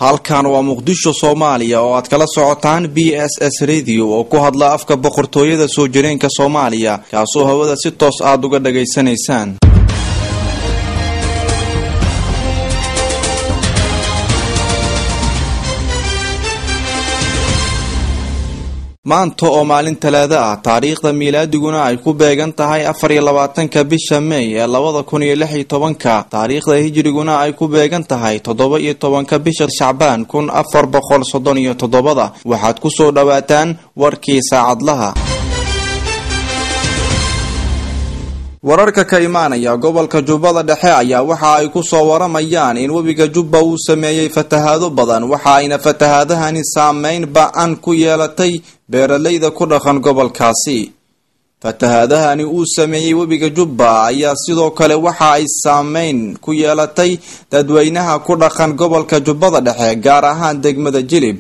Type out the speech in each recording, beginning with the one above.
Halkan waa Muqdisho, Soomaaliya, oo aad kala socotaan BSS Radio oo ku hadla afka boqortooyada soo jireenka Soomaaliya, kaasoo hawada si toos aad uga dhagaysanaysaan. Maanta oo maalin Talaado ah, taariikhda miilaadiguna ay ku beegan tahay 24-ka bisha Mey ee 2016-ka, taariikhda hijriguna ay ku beegan tahay 17-ka bisha Shacbaan 1437-da, waxaad ku soo dhowaataan warkii saacadlaha. Wararka ka imaanaya gobolka Jubbada Dhexe ayaa waxa ay ku soo waramayaan in webiga Jubba uu sameeyey fatahaado badan, waxa ayna fatahaadahani saameyn ba-an ku yeelatay beeralayda ku dhaqan gobolkaasi. Fatahaadahani uu sameeyey webiga Jubba ayaa sidoo kale waxa ay saameyn ku yeelatay dadweynaha ku dhaqan gobolka Jubbada Dhexe, gaar ahaan degmada Jilib,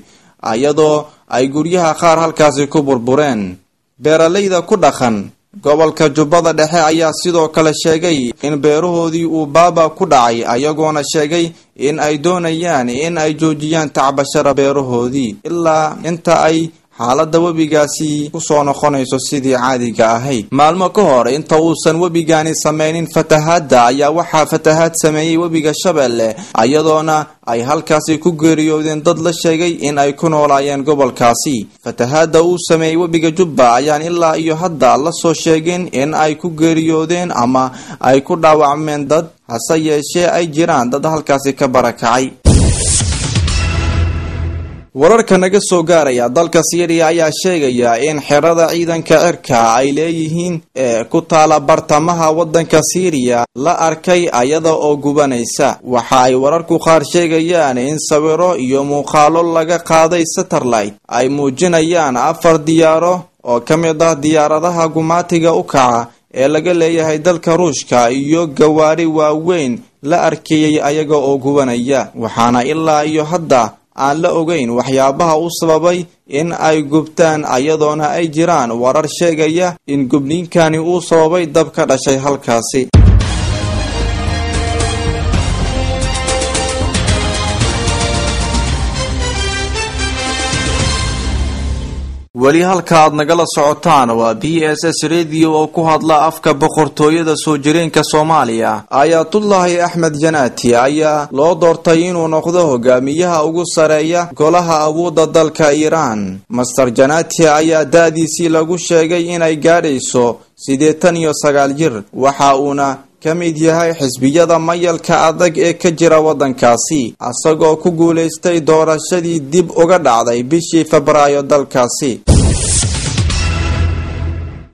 iyadoo ay guryaha qaar halkaasi ku burbureen. Beeralayda ku dhaqan gobolka Jubbada Dhexe ayaa sidoo kale sheegay in beerahoodii uu baaba ku dhacay, ayagoona sheegay in ay doonayaan in ay joojiyaan tacbashada beerahoodii ilaa inta ay xaaladda webigaasi kusoo noqonayso sidii caadiga ahayd. Maalmo ka hor inta uusan webigaani sameynin fatahaadda ayaa waxaa fatahaad sameeyey webiga Shabeelle, iyadoona ay halkaasi ku geeriyoodeen dad la sheegay in ay ku noolaayeen gobolkaasi. Fatahaadda uu sameeyey webiga Jubba ayaan ilaa iyo hadda la soo sheegin in ay ku geeriyoodeen ama ay ku dhaawacmeen dad, hase yeeshee ay jiraan dad halkaasi ka barakacay. Wararka naga soo gaaraya dalka Syriya ayaa sheegaya in xerada ciidanka cirka ay leeyihiin ee ku taala bartamaha waddanka Syriya la arkay ayada oo gubanaysa. Waxa ay wararku qaar sheegayaan in sawiro iyo muuqaalo laga qaaday satellite ay muujinayaan 4 diyaaro oo ka mid ah diyaaradaha gumaatiga u kaca ee laga leeyahay dalka Ruushka iyo gawaari waaweyn la arkeeyey ayaga oo gubanaya, waxaana ilaa iyo hadda aan la ogeyn waxyaabaha u sababay in ay gubtaan, ayadoona ay jiraan warar sheegaya in gubniinkani uu sababay dab ka dhashay halkaasi. Weli halka aad nagala socotaan waa BSS Radio oo ku hadla afka boqortooyada soo jireenka Soomaaliya. Ayatullaahi Axmed Janaati ayaa loo doortay inuu noqdo hogaamiyaha ugu sareeya golaha awoodda dalka Iiraan. Master Janaati ayaa da-diisii lagu sheegay inay gaadhayso 89 jir, waxa uuna ka mid yahay xisbiyada mayalka adag ee ka jira waddankaasi, asagoo ku guulaystay doorashadii dib uga dhacday bishii Febraayo dalkaasi.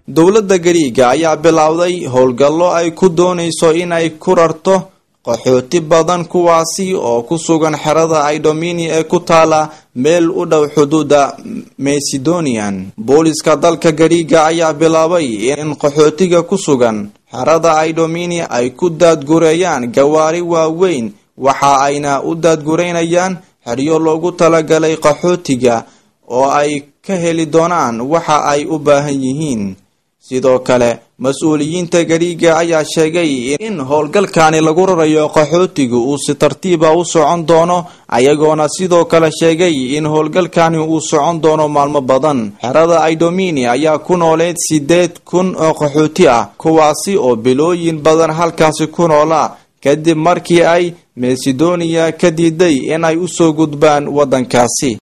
Dowladda Gariiga ayaa bilowday howlgallo ay ku doonayso inay ku rarto qaxooti badan, kuwaasi oo ku sugan xerada Idomini ee ku taala meel u dhow xuduudda Macedonian. Booliska dalka Gariiga ayaa bilaabay in qaxootiga ku sugan xerada Idomini ay ku daadgureeyaan gawaari waaweyn, waxa ayna u daadgureynayaan xeryo loogu talagalay qaxootiga oo ay ka heli doonaan waxa ay u baahan yihiin. Sidoo kale mas-uuliyiinta Gariiga ayaa sheegay in howlgalkani lagu rarayo qaxootigu uu si tartiiba u socon doono, ayagoona sidoo kale sheegay in howlgalkani uu socon doono maalmo badan. Xerada Idomini ayaa ku nooleed 8000 oo qaxooti ah, kuwaasi oo bilooyin badan halkaasi ku noolaa kadib markii ay Macedonia ka diiday in ay usoo gudbaan waddankaasi.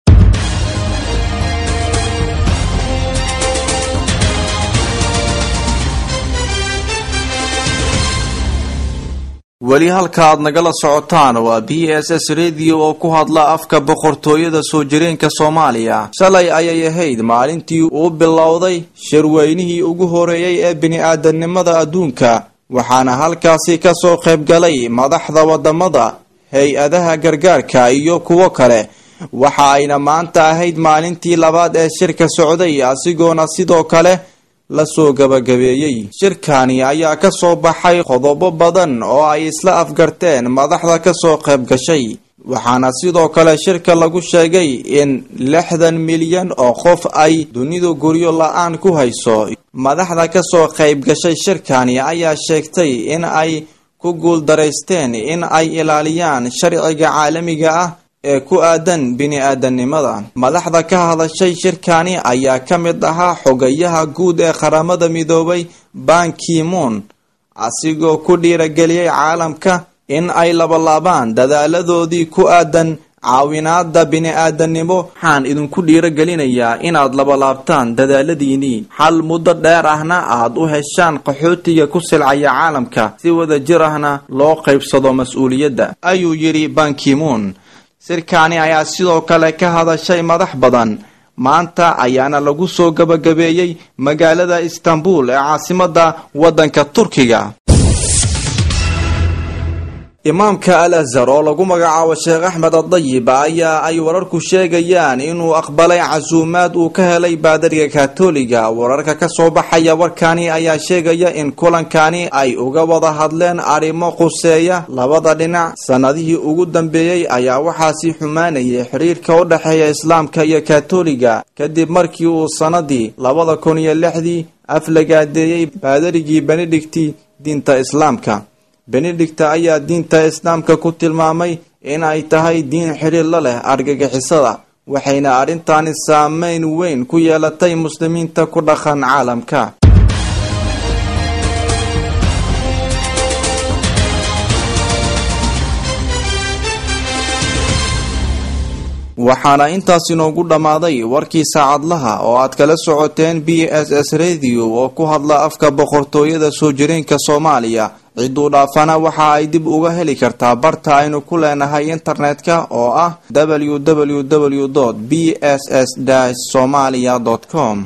Weli halka aad nagala socotaan waa BSS Radio oo ku hadla afka boqortooyada soo jireenka Soomaaliya. Shalay ayay ahayd maalintii uu bilowday shirweynihii ugu horeeyey ee bini-aadamnimada adduunka, waxaana halkaasi ka soo qaybgalay madaxda wadamada, hay-adaha gargaarka iyo kuwo kale. Waxa ayna maanta ahayd maalintii labaad ee shirka socday, asigoona sidoo kale lasoo gabagabeeyey. Shirkani ayaa ka soo baxay qodobo badan oo ay isla afgarteen madaxda kasoo qayb gashay, waxaana sidoo kale shirka lagu sheegay in 60 milyan oo qof ay dunidu guryo la-aan ku hayso. Madaxda kasoo qayb gashay shirkani ayaa sheegtay in ay ku guuldaraysteen in ay ilaaliyaan sharciga caalamiga ah ee ku aadan bini-aadannimada. Madaxda ka hadashay shirkani ayaa ka mid ahaa xogayaha guud ee Qaramada Midoobay Ban Ki-moon, asigoo ku dhiirageliyay caalamka in ay labalaabaan dadaaladoodii ku aadan caawinaada bini-aadannimo. Waxaan idinku dhiiragelinayaa inaad labalaabtaan dadaaladiinii, xal muddo dheer ahna aad u heshaan qaxootiga ku silcaya caalamka, si wada jir ahna loo qaybsado mas-uuliyadda, ayuu yidhi Ban Ki-moon. Shirkaani ayaa sidoo kale ka hadashay madax badan. Maanta ayaana lagu soo gabagabeeyey magaalada Istanbul ee caasimada waddanka Turkiga. Imaamka Al Azhar oo lagu magacaabo Sheekh Axmed Adayib ayaa ay wararku sheegayaan inuu aqbalay casuumaad uu ka helay baadariga Katoliga. Wararka ka soo baxaya warkani ayaa sheegaya in kulankani ay uga wada hadleen arrimo quseeya labada dhinac. Sanadihii ugu dambeeyey ayaa waxaa sii xumaanayay xiriirka u dhexeeya Islaamka iyo Katoliga, kadib markii uu sanadii 2006dii aflagaadeeyey baadarigii Benedicti diinta Islaamka. Benedicta ayaa diinta Islaamka ku tilmaamay in ay tahay diin xiriir la leh argagixisada, waxayna arrintaani saameyn weyn ku yeelatay muslimiinta ku dhaqan caalamka. Waxaana intaas inoogu dhammaaday warkii saacadlaha oo aad kala socoteen BSS Radio oo ku hadla afka boqortooyada soo jireenka Soomaaliya. Cidduu dhaafana waxa ay dib uga heli kartaa barta aynu ku leenahay internetka oo ah www BSS somalia com.